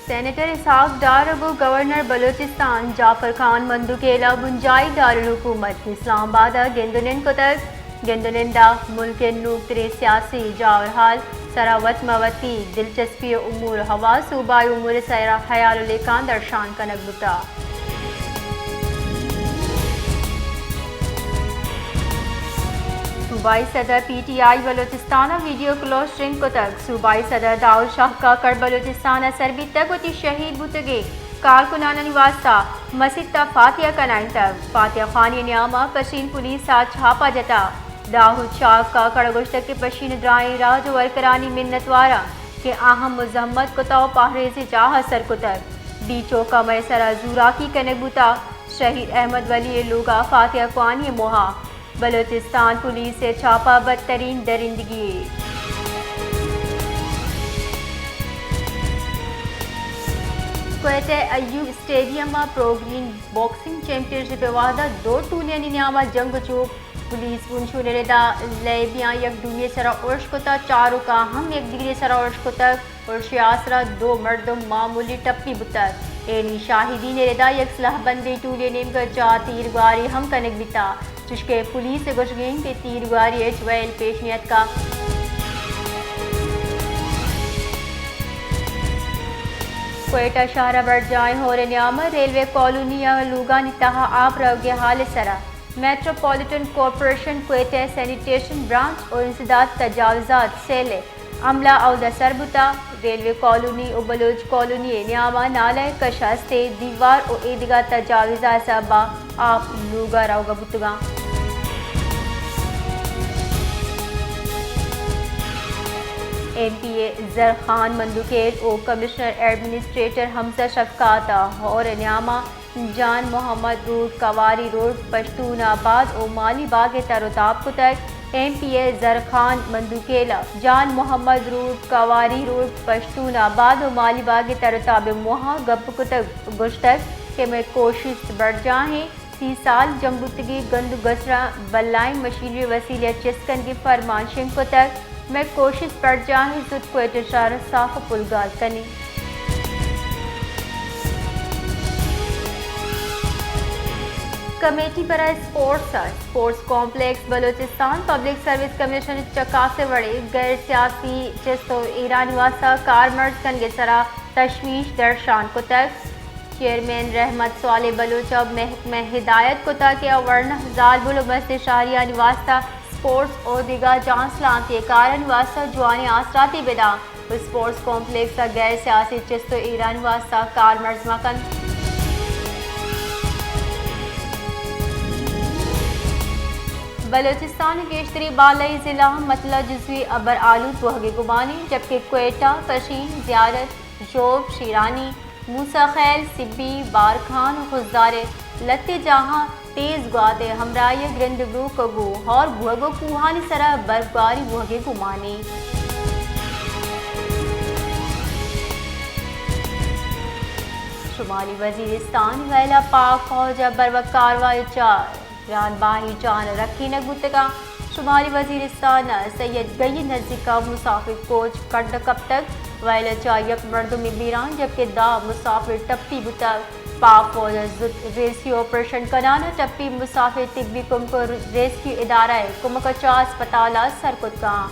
سینیٹر اسحاق ڈار ء گوں گورنر بلوچستان جعفر خان مندوکیل ء بنجاہی دارالحکومت اسلام آباد ء گند ء نند کتگ۔ گند ء نند ء ملک ء نوکتریں سیاسی جاورحال سرا وت مہ وتی دلچسپی ء امور ء حواس صوبائی امور ء سرا حیال ء لیکان درشان کنگ بوتگ۔ صوبائی صدر پی ٹی آئی بلوچستان ء ویڈیو کلوز شنگ کتگ۔ صوبائی صدر داؤد شاہ کاکڑ بلوچستان ء سر بیتگ، وتی شہید بوتگیں کارکنانانی واستہ مسیت ء فاتحہ کنائینتگ۔ فاتحہ خوانی ء نیام ء پشین پولیس ء چھاپہ جتگ۔ داؤد شاہ کاکڑ ء گوشتگ کہ پشین ء درائیں راج ء ورکرانی منتوار آں کہ آہاں مزاحمت کتگ ء پہریزیں جاہ ء سر کتگ۔ ڈی چوک ء مئے سرا زوراکی کنگ بوتگ۔ شہید احمد ولی ء لوگ ء فاتحہ خوانی ء موہ ء بلوچستان پولیس ء چھاپہ بدترین درندگی یے۔ کوئٹہ ء ایوب اسٹیڈیم ء پرو گرین باکسنگ چیمپئن شپ ء وہد ء دو ٹولیانی نیام ء جنگ ء چوپ۔ پولیس ہنچو نردا لیبیاں یک دومی ء سرا ارش کتگ، چاروکاں ہم یک دگری ء سرا ارش کتگ۔ ارش ء آسرا دو مردم معمولی ٹپی بوتگ۔ اینی شاہدی نردا یک سلاہ بندی ٹولی ء نیمگ ء چہ تیرگواری ہم کنگ بیتگ، چشکہ پولیس ء گوشگ انت کہ تیرگواری ء ہچ ویل پیش نیاتکگ۔ کوئٹہ شہر ء برجاہیں ہور ء نیام ء ریلوے کالونی ء لوگانی تہا آپ روگ ء حال ء سرا metropolitan corporation Quetta sanitation branch و انسداد تجاوزات سیل ء عملہ اودا سر بوتا۔ ریلوے کالونی و بلوچ کالونی ء نیاما نالہ ء کش ہستے دیوار و ایدگہ تجاوزات سببا آپ لوگا روگا بوتگاں۔ ایم پی اے زرخان مندوکیل و کمشنر ایڈمنسٹریٹر حمزہ شفقات ء ہور ء نیاما جان محمد روڈ، کواری روڈ، پشتون آباد و مالی باگ ء تر و تاب کتگ۔ ایم پی اے زرخان مندوکیل ء جان محمد روڈ، کواری روڈ، پشتون آباد و مالی باگ ء تر و تاب ء موہ ء گپ کتگ، گوشتگ کہ مئے کوشست برجاہیں، سی سال جم بوتگیں گند و گسراں بلائیں مشینری وسیلہ ء چست کنگے فرمان شنگ کتگ۔ مئے کوشست برجاہیں، زوت کوئٹہ شہر ء صاف ء پلگار کنیں۔ کمیٹی برائے اسپورٹس ء sports complex Balochistan public service commission ء چکاس ء وڑے غیر سیاسی چست و ایرانی واستہ کارمرز کنگ ء سرا تشویش درشان کتگ۔ چیئرمین رحمت صالح بلوچ ء محکمہ ء ہدایت کتگ کہ آ ورنا زالبول و مزنیں شہریانی واستہ اسپورٹس و دگہ جان سلامتی ء کارانی واستہ جوانیں آسراتی بداں و اسپورٹس کمپلیکس ء غیر سیاسی چست و ایرانی واستہ کارمرز مہ کنت۔ بلوچستان ء گیشتری بالائی ضلع متلا جزوی ابر آلود بوہگ ء گمانی، جبکہ کوئٹہ، پشین، زیارت، ژوب، شیرانی، موسی خیل، سبی، بارکھان و خضدار ء لھتے جاہاں تیز گوات ء ہمراہی ء گرند بروک ء گوں ہور بوہگ ء کوہانی سرا برفگاری بوہگ ء گمانی۔ شمالی وزیرستان ء ویل ء پاک فوج ء بروک کاروائی چار جان باہی جان رکھینگ بوتگاں۔ شمالی وزیرستان ء سید گئی نزیک ء مسافر کوچ کنڈ کپتگ۔ ویل ء چہ یک مردمے بیران جبکہ دہ مسافر ٹپی بوتگ۔ پاک فوج ء زوت ریسکیو آپریشن کنان ء ٹپی مسافر طبی کمک ء ریسکیو ادارہ ء کمک ء چہ ہسپتال ء سر کتگاں۔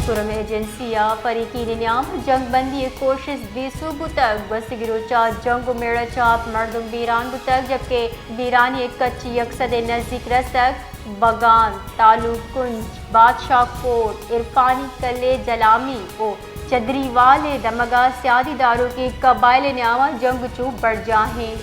کرم ایجنسی ء فریقین نیام جنگ بندی ء کوشست بے سوب بوتگ۔ گوستگیں روچ ء جنگ ء میڑ ء چہ ہپت مردم بیران بوتگ، جبکہ بیرانی ء کچ یک سد ء نزیک رستگ۔ بگان، تعلق کنج، بادشاہ کوٹ، عرفانی کلے جلامی ء چدریوال ء دمگ ء سیادی داروکیں قبائل ء نیام ء جنگ چو برجاہیں۔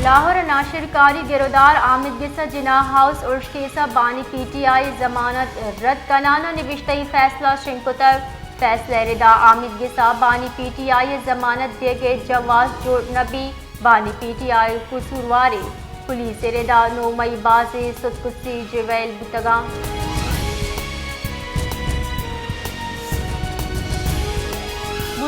لاہور ء ناشرکاری گرودار آمید گس ء جناح ہاؤس ارش کیس ء بانی پی ٹی آئی ء ضمانت رد کنان ء نبشتہی فیصلہ شنگ کتگ۔ فیصلہ ء ردا آمید گس ء بانی پی ٹی آئی ء ضمانت دیگ ء جواز جوڑ نہ بیت۔ بانی پی ٹی آئی قصورواریں۔ پولیس ء ردا نو مئی بازیں ستک و سیج ویل بوتگاں۔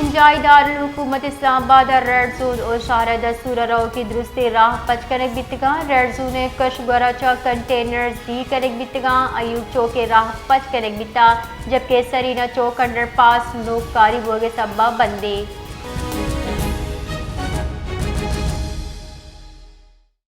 بنجاہی دارالحکومت اسلام آباد ء ریڈ زون ء شہر ء دستور ء رؤکی درستیں راہ پچ کنگ بیتگاں۔ ریڈ زون ء کش گورا چہ کنٹینرز دی کنگ بیتگاں۔ ایوب چوک ء راہ پچ کنگ بیتا، جبکہ سرینا چوک انڈر پاس نوک کاری بوگ ء سبب ء بندیں۔